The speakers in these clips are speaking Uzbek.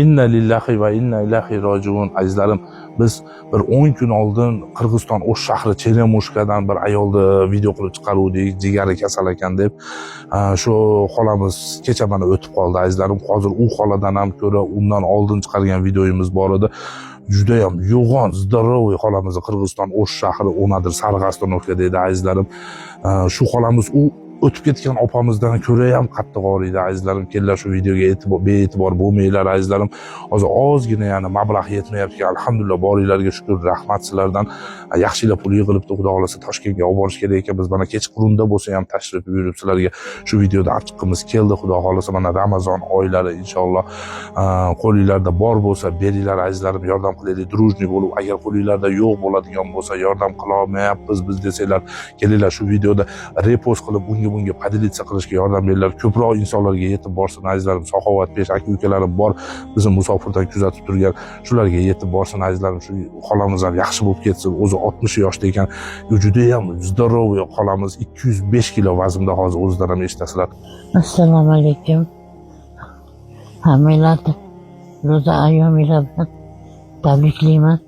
Inna lillahi va inna ilayhi rojiun. Azizlarim, biz bir 10 kun oldin Qirg'iziston O'sh shahri Cheremushkadan bir ayolni video qilib chiqaruvdik, jigari kasal ekan deb. Shu xolamiz kecha mana o'tib qoldi, azizlarim. Hozir u xoladan ham ko'ra undan oldin chiqargan videoyimiz bor edi. Judayam yo'g'on, здоровый xolamizni Qirg'iziston O'sh shahri O'nadir Sariq остановка deydi, azizlarim. Shu xolamiz u o'tib ketgan opamizdan ko'ra ham qattiq og'riydi, azizlarim. Kelinglar, shu videoga e'tibor, bee'tibor bo'lmanglar, azizlarim. Hozir ozgina yana mablag' yetmayapti, alhamdulillah, boringlarga shukur, rahmat sizlardan. Yaxshilab pul yig'ilibdi, xudo xohlasa Toshkentga olib borish kerak ekan. Biz mana kechqurunda bo'lsa ham tashrif buyurib, sizlarga shu videoda olib chiqqimiz keldi. Xudo xohlasa mana Ramazon oylari inshaalloh, qo'linglarda bor bo'lsa beringlar, azizlarim, yordam qilaylik дружный bo'lib. Agar qo'linglarda yo'q bo'ladigan bo'lsa, yordam qilolmayapmiz biz desanglar, kelinglar, shu videoda repost qilib, unga bunga поделиться qilishga yordam beringlar, ko'proq insonlarga yetib borsin, azizlarim. Saxovatpesh aka ukalarim bor bizni musofirdan kuzatib turgan, shularga yetib borsin, azizlarim. Shu xolamiz ham yaxshi bo'lib ketsin. O'zi 60 yoshda ekan, judayam здоровый xolamiz, 205 kilo vaznda hozir, o'zidan ham eshitasizlar. Assalomu alaykum. Hammanglarni ro'za ayyominglar bilan tabriklayman.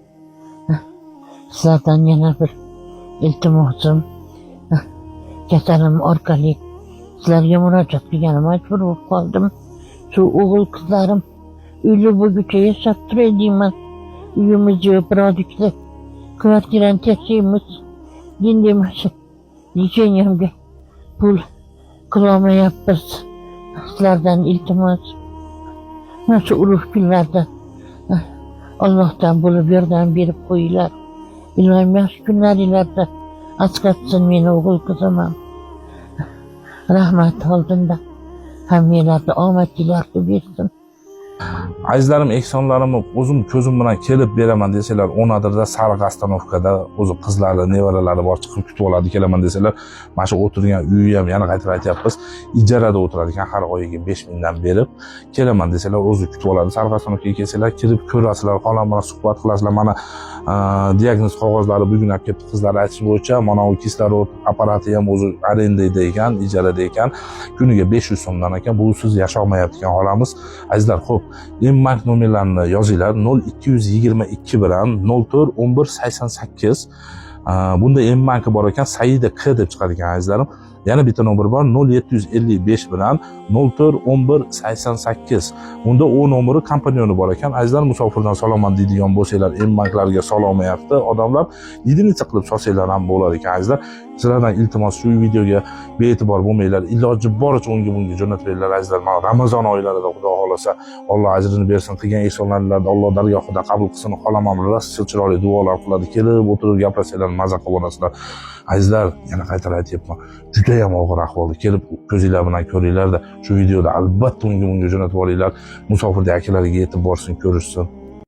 Sizlardan yana bir iltimosim, kasalim orqali sizlarga murojaat qilgani majbur bo'lib qoldim. Shu o'g'il qizlarim uyli bo'lguncha yashab turay deyman. Uyimiz yo'q, biror ikkita kvartirani tashlaymiz. Endi mana shu лечение mga pul qilolmayapmiz. Sizlardan iltimos. Mana shu urush kunlarda Allohdan bo'lib yordam berib qo'yinglar. Iloyim yaxshi kunlaringlarda asqatsin meni o'g'il qizim ham. Rahmat oldinda. Hammanglarni omadinglarni bersin. Azizlarim, ehsonlarimni o'zim ko'zim bilan kelib beraman desanglar, O'nadirda Sariq остановка da o'zi qizlari, nevaralari bor, chiqib kutib oladi. Kelaman desanglar, mana shu o'tirgan uyi ham, yana qaytarib aytyapmiz, ijarada o'tiradi ekan, har oyiga 5000 dan berib. Kelaman desanglar, o'zi kutib oladi. Sariq остановка ga kelsanglar, kirib ko'rasizlar, xolam bilan suhbat qilasizlar. Mana diagnoz qog'ozlari bugun olib kelibdi qizlari aytishi bo'yicha. Mana u kislorod apparati ham o'zi arendada ekan, ijarada ekan, kuniga 500 so'mdan ekan. Busiz yasholmayapti ekan xolamiz, azizlar. Ho'p, mBank nomerlarini yozinglar: 0222 bilan 04 11 88. Bunda mBanki bor ekan, Saida K deb chiqadi ekan, azizlarim. Yana bitta nomer bor: 0755 bilan 04 11 88. Unda u nomeri компаньон i bor ekan, azizlar. Musofirdan solaman deydigan bo'lsanglar, mBanklarga sololmayapti odamlar, единица qilib solsanglar ham bo'lar ekan, azizlar. Sizlardan iltimos, shu videoga bee'tibor bo'lmanglar, iloji boricha unga bunga jo'natib azizlar. Mana Ramazon oylarida, xudo xohlasa, Alloh ajrini bersin, qilgan ehsonlarni Alloh dargohida qabul qilsin. Xolam ham rosa chiroyli duolar qiladi, kelib o'tirib gaplashsanglar, maza qilib olasizlar, azizlar. Yana qaytarib aytyapman, judayam og'ir ahvolda, kelib ko'zinglar bilan ko'ringlarda. Shu videoda albatta unga bunga jo'natib yuboringlar, musofirda akalariga yetib borsin, ko'rishsin.